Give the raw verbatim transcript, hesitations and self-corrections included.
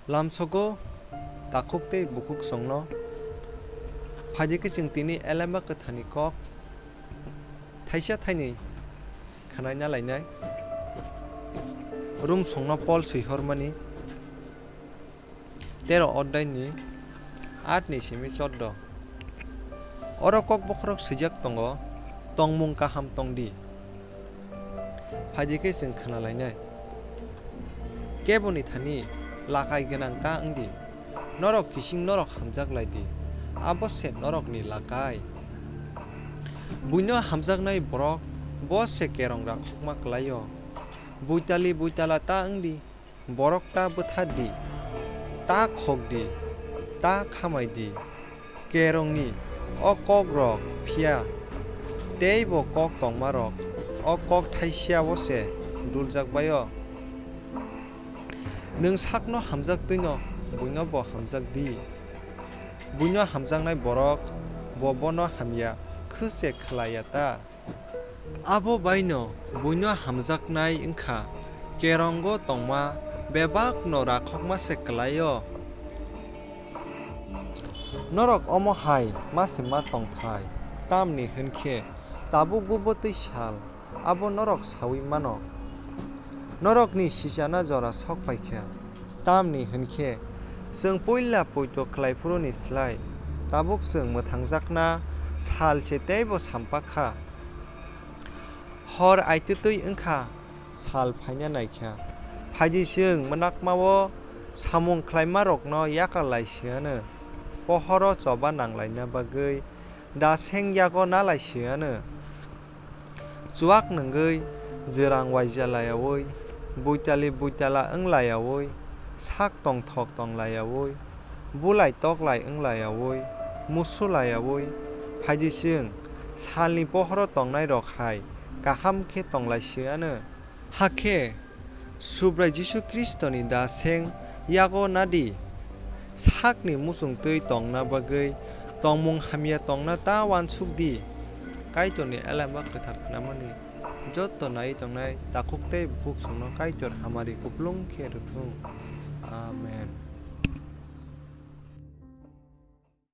Lamsogo takhuk tei bukhuk songno. Phaidi khe chwng tini Elemba Kwtharni kok thaisa thainwi khwnaina lainai. Rom songno Pol swihormani tero oddaini aat ni simi choddo. Oro kok bokhorok swijak tongo, "Tongmung kaham tong di." Phaidi khe chwng khwna lainai. Keboni thani lakai gwnang ta wng di. Norok kising norok hamjak lai di. Abo se norokni lakai. Buino hamjaknai borok bo se kerong rakhokma kwlaio. Buitali buitala ta wng di. Borok ta bwthar di, ta khok di, ta khamai di. Kerongni o kokrok phiya teibo kok tongmarok o kok thaisao se duljak bai-o. Nwng sakno hamjak twino buinobo hamjak di. Buino hamjaknai borok bo bono hamya khw se khlai ya ta? Abo baino buino hamjaknai wng kha, kerongo tongma bebakno rakhokma se kwlai-o. Norok omo hai ma se ma tongthai, tamni hwn khe tabukbo bo twi sal abo norok saui mano. Norokni sichana jora sok phai kha, tamni hwn khe chwng puila poito khlai phuruni slai tabuk chwng mwthangjakna sal se teibo sampha kha. Hor aitwtwi wng kha, sal phaina nai kha. Phaidi chwng mwnakmao samung khlaimarokno yakar lai si anw, pohoro choba nang laina bagwi da seng yago na lai si anw. Chuak nwngwi jwrang uaija laiyaui, buitali buitala wng laiyaui, sak tongthok tong laiyaui, bulai toklai wng laiyaui, musu laiyaui, phaidi chwng salni pohoro tongnairok hai kaham khe tong lai si anw. Hakhe Subrai Jisu Khristoni da seng yago na di, sakni muchung twi tongna bagwi tongmung hamya tongna ta uansuk di. Kaitorni Elemba Kwthar khnamani jotto naiwi tongnai takhuk tei bukhuk songno Kaitor hamari kupulung khe rw thung. Amen.